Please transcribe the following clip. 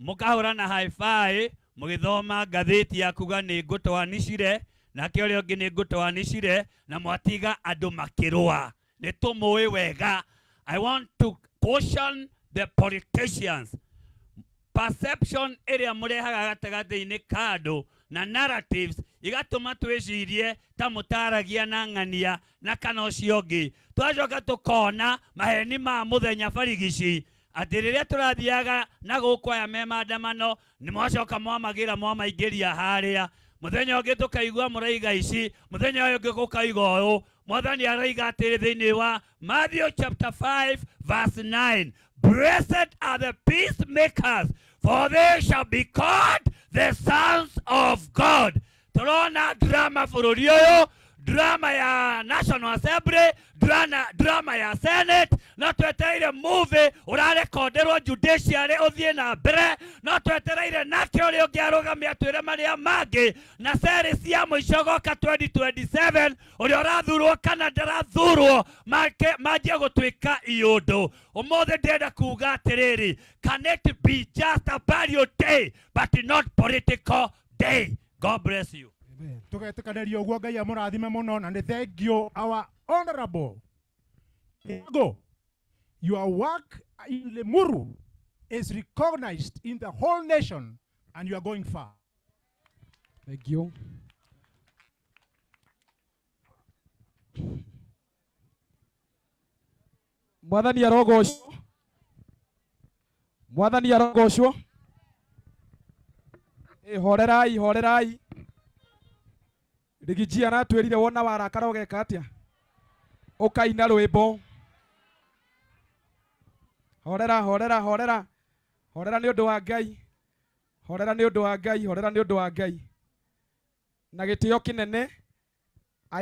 Mũkahũrana hi-fi mũgĩthoma ngathĩti ya kuga nĩ ngũtoanicire nake ũrĩa ũngĩ nĩ ngũtoanicire na mwatiga andũ makĩrũa. Nĩ tũmũĩ wega. I want to caution the politicians. Perception ĩrĩa mũrehaga gatagatĩ-inĩ ka andũ na narratives igatũma twĩcirie ta mũtaragia na ng'ania na kana ũcio ũngĩ. Twacoka tũkona maheni ma mũthenya barigici atĩ rĩrĩa tũrathiaga na gũkũ aya me maandamano nĩ mwacoka mwamagĩra mwamaingĩria harĩa. Mũthenya ũngĩ tũkaigua mũraiga ici, mũthenya ũyũ ũngĩ gũkaiga ũũ. Mwathani araiga atĩrĩ thĩinĩ wa Matthew chapter 5 verse 9, Blessed are the peacemakers, for they shall be called the sons of God. Tũrona drama bũrũri ũyũ, drama ya National Assembly, drama ya Senate, no twetereire movie ũrarekonderwo judiciary ũthiĩ na mbere, no twetereire nake ũrĩa ũngĩ arũgame atwĩre marĩa mangĩ, na seri cia mũico goka 2027 ũrĩa ũrathurwo kana ndarathurwo manjie gũtuĩka iũndũ. Ũmũthĩ ndĩrenda kuga atĩrĩrĩ, can it be just a burial day but not political day? God bless you. Amen. Tũgetĩkanĩria ũguo, Ngai amũrathime mũno na nĩ thank you our honorable Go. Your work in Limuru is recognized in the whole nation and you are going far. Thank you. Mwathani arogocwo. Mwathani arogocwo. Ĩ horerai, horerai. Rigiji aratwĩrire wona warakara ũgeka atĩa? Ũkaina rwĩmbo. Horera, horera, horera. Horera nĩ ũndũ wa Ngai. Horera nĩ ũndũ wa Ngai, horera nĩ ũndũ wa Ngai. Na gĩtĩo kĩnene